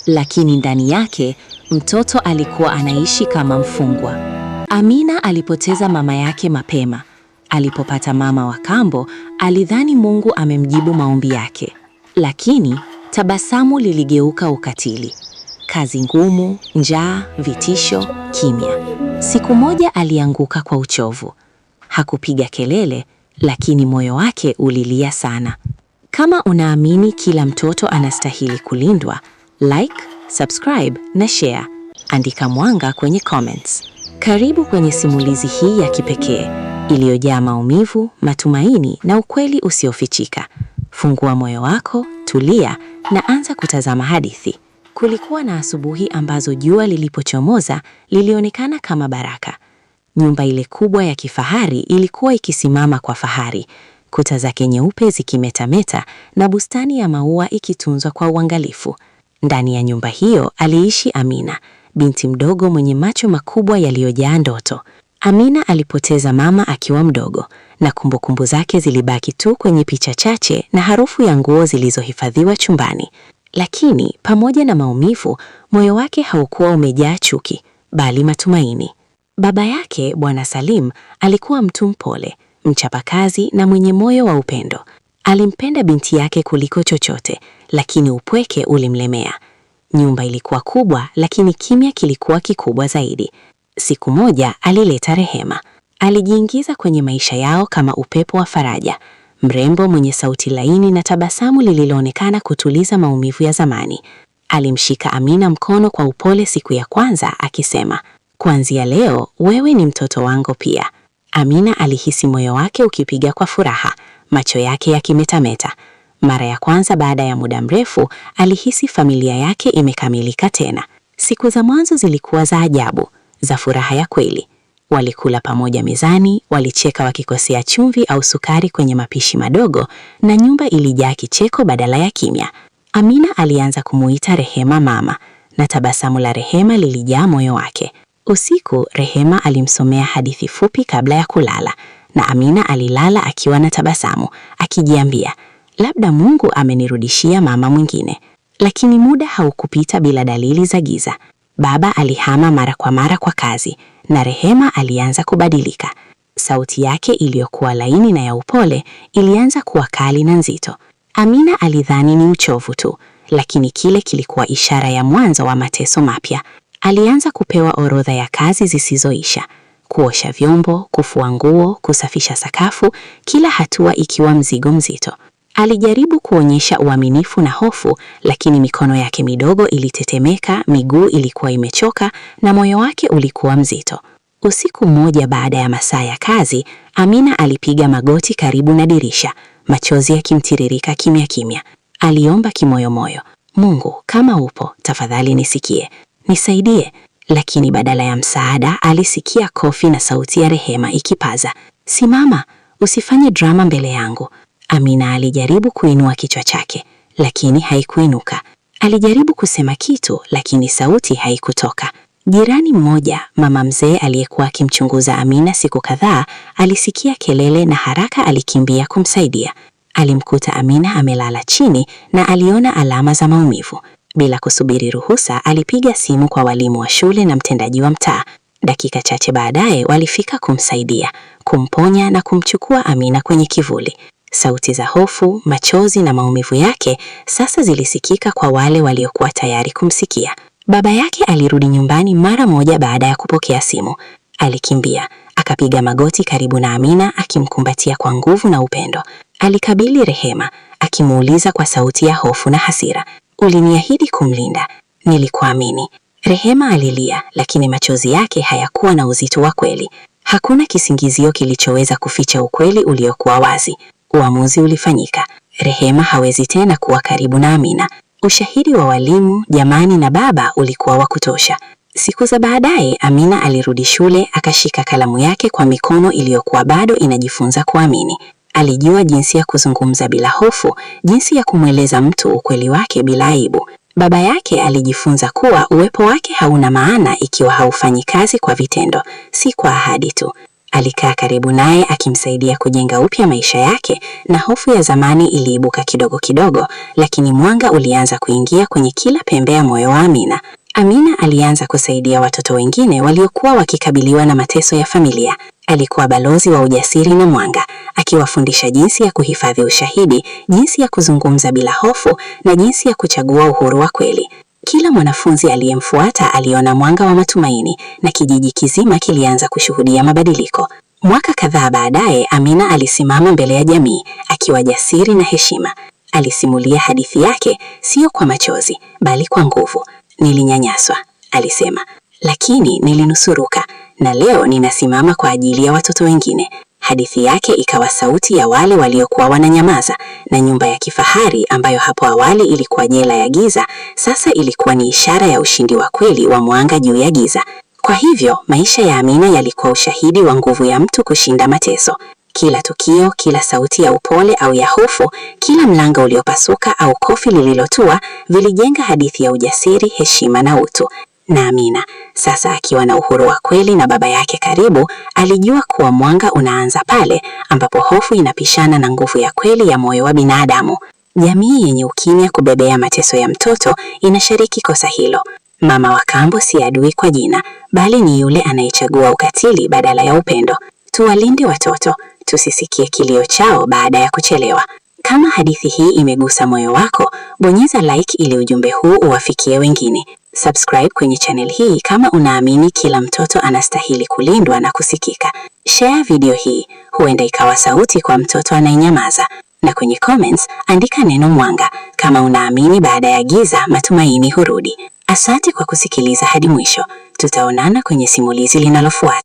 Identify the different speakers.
Speaker 1: Lakini ndani yake mtoto alikuwa anaishi kama mfungwa. Amina alipoteza mama yake mapema. Alipopata mama wa kambo, alidhani Mungu amemjibu maombi yake. Lakini tabasamu liligeuka ukatili. Kazi ngumu, njaa, vitisho, kimya. Siku moja alianguka kwa uchovu. Hakupiga kelele, lakini moyo wake ulilia sana. Kama unaamini kila mtoto anastahili kulindwa, like, subscribe na share. Andika mwanga kwenye comments. Karibu kwenye simulizi hii ya kipekee iliyojaa maumivu, matumaini na ukweli usiofichika. Fungua moyo wako, tulia na anza kutazama hadithi. Kulikuwa na asubuhi ambazo jua lilipochomoza lilionekana kama baraka. Nyumba ile kubwa ya kifahari ilikuwa ikisimama kwa fahari, kuta zake nyeupe zikimetameta na bustani ya maua ikitunzwa kwa uangalifu. Ndani ya nyumba hiyo aliishi Amina, binti mdogo mwenye macho makubwa yaliyojaa ndoto. Amina alipoteza mama akiwa mdogo na kumbukumbu zake zilibaki tu kwenye picha chache na harufu ya nguo zilizohifadhiwa chumbani. Lakini pamoja na maumivu, moyo wake haukuwa umejaa chuki, bali matumaini. Baba yake Bwana Salim alikuwa mtu mpole, mchapakazi na mwenye moyo wa upendo. Alimpenda binti yake kuliko chochote, lakini upweke ulimlemea. Nyumba ilikuwa kubwa, lakini kimya kilikuwa kikubwa zaidi. Siku moja alileta Rehema. Alijiingiza kwenye maisha yao kama upepo wa faraja, mrembo mwenye sauti laini na tabasamu lililoonekana kutuliza maumivu ya zamani. Alimshika Amina mkono kwa upole siku ya kwanza akisema, "Kuanzia leo wewe ni mtoto wangu pia." Amina alihisi moyo wake ukipiga kwa furaha, macho yake yakimetameta. Mara ya kwanza baada ya muda mrefu alihisi familia yake imekamilika tena. Siku za mwanzo zilikuwa za ajabu, za furaha ya kweli. Walikula pamoja mezani, walicheka wakikosea chumvi au sukari kwenye mapishi madogo, na nyumba ilijaa kicheko badala ya kimya. Amina alianza kumuita Rehema mama, na tabasamu la Rehema lilijaa moyo wake. Usiku Rehema alimsomea hadithi fupi kabla ya kulala, na Amina alilala akiwa na tabasamu, akijiambia, labda Mungu amenirudishia mama mwingine. Lakini muda haukupita bila dalili za giza. Baba alihama mara kwa mara kwa kazi, na Rehema alianza kubadilika. Sauti yake iliyokuwa laini na ya upole ilianza kuwa kali na nzito. Amina alidhani ni uchovu tu, lakini kile kilikuwa ishara ya mwanzo wa mateso mapya. Alianza kupewa orodha ya kazi zisizoisha: kuosha vyombo, kufua nguo, kusafisha sakafu, kila hatua ikiwa mzigo mzito. Alijaribu kuonyesha uaminifu na hofu, lakini mikono yake midogo ilitetemeka, miguu ilikuwa imechoka na moyo wake ulikuwa mzito. Usiku mmoja baada ya masaa ya kazi, Amina alipiga magoti karibu na dirisha, machozi yakimtiririka kimya kimya. Aliomba kimoyomoyo, "Mungu, kama upo, tafadhali nisikie, nisaidie." Lakini badala ya msaada, alisikia kofi na sauti ya Rehema ikipaza, "Simama, usifanye drama mbele yangu." Amina alijaribu kuinua kichwa chake, lakini haikuinuka. Alijaribu kusema kitu, lakini sauti haikutoka. Jirani mmoja, mama mzee aliyekuwa akimchunguza Amina siku kadhaa, alisikia kelele na haraka alikimbia kumsaidia. Alimkuta Amina amelala chini na aliona alama za maumivu. Bila kusubiri ruhusa, alipiga simu kwa walimu wa shule na mtendaji wa mtaa. Dakika chache baadaye walifika kumsaidia, kumponya na kumchukua Amina kwenye kivuli. Sauti za hofu, machozi na maumivu yake sasa zilisikika kwa wale waliokuwa tayari kumsikia. Baba yake alirudi nyumbani mara moja baada ya kupokea simu. Alikimbia, akapiga magoti karibu na Amina akimkumbatia kwa nguvu na upendo. Alikabili Rehema, akimuuliza kwa sauti ya hofu na hasira, "Uliniahidi kumlinda, nilikuamini." Rehema alilia, lakini machozi yake hayakuwa na uzito wa kweli. Hakuna kisingizio kilichoweza kuficha ukweli uliokuwa wazi. Uamuzi ulifanyika. Rehema hawezi tena kuwa karibu na Amina. Ushahidi wa walimu, jamani na baba ulikuwa wa kutosha. Siku za baadaye, Amina alirudi shule akashika kalamu yake kwa mikono iliyokuwa bado inajifunza kuamini. Alijua jinsi ya kuzungumza bila hofu, jinsi ya kumweleza mtu ukweli wake bila aibu. Baba yake alijifunza kuwa uwepo wake hauna maana ikiwa haufanyi kazi kwa vitendo, si kwa ahadi tu. Alikaa karibu naye akimsaidia kujenga upya maisha yake, na hofu ya zamani iliibuka kidogo kidogo, lakini mwanga ulianza kuingia kwenye kila pembe ya moyo wa Amina. Amina alianza kusaidia watoto wengine waliokuwa wakikabiliwa na mateso ya familia. Alikuwa balozi wa ujasiri na mwanga, akiwafundisha jinsi ya kuhifadhi ushahidi, jinsi ya kuzungumza bila hofu na jinsi ya kuchagua uhuru wa kweli. Kila mwanafunzi aliyemfuata aliona mwanga wa matumaini na kijiji kizima kilianza kushuhudia mabadiliko. Mwaka kadhaa baadaye, Amina alisimama mbele ya jamii akiwa jasiri na heshima. Alisimulia hadithi yake, sio kwa machozi, bali kwa nguvu. Nilinyanyaswa, alisema, lakini nilinusuruka na leo ninasimama kwa ajili ya watoto wengine. Hadithi yake ikawa sauti ya wale waliokuwa wananyamaza, na nyumba ya kifahari ambayo hapo awali ilikuwa jela ya giza, sasa ilikuwa ni ishara ya ushindi wa kweli wa mwanga juu ya giza. Kwa hivyo, maisha ya Amina yalikuwa ushahidi wa nguvu ya mtu kushinda mateso. Kila tukio, kila sauti ya upole au ya hofu, kila mlango uliopasuka au kofi lililotua, vilijenga hadithi ya ujasiri, heshima na utu. Na Amina, sasa akiwa na uhuru wa kweli na baba yake karibu, alijua kuwa mwanga unaanza pale ambapo hofu inapishana na nguvu ya kweli ya moyo wa binadamu. Jamii yenye ukimya kubebea mateso ya mtoto inashiriki kosa hilo. Mama wa kambo si adui kwa jina, bali ni yule anayechagua ukatili badala ya upendo. Tuwalinde watoto, tusisikie kilio chao baada ya kuchelewa. Kama hadithi hii imegusa moyo wako, bonyeza like ili ujumbe huu uwafikie wengine. Subscribe kwenye channel hii kama unaamini kila mtoto anastahili kulindwa na kusikika. Share video hii, huenda ikawa sauti kwa mtoto anayenyamaza. Na kwenye comments andika neno mwanga kama unaamini baada ya giza matumaini hurudi. Asante kwa kusikiliza hadi mwisho. Tutaonana kwenye simulizi linalofuata.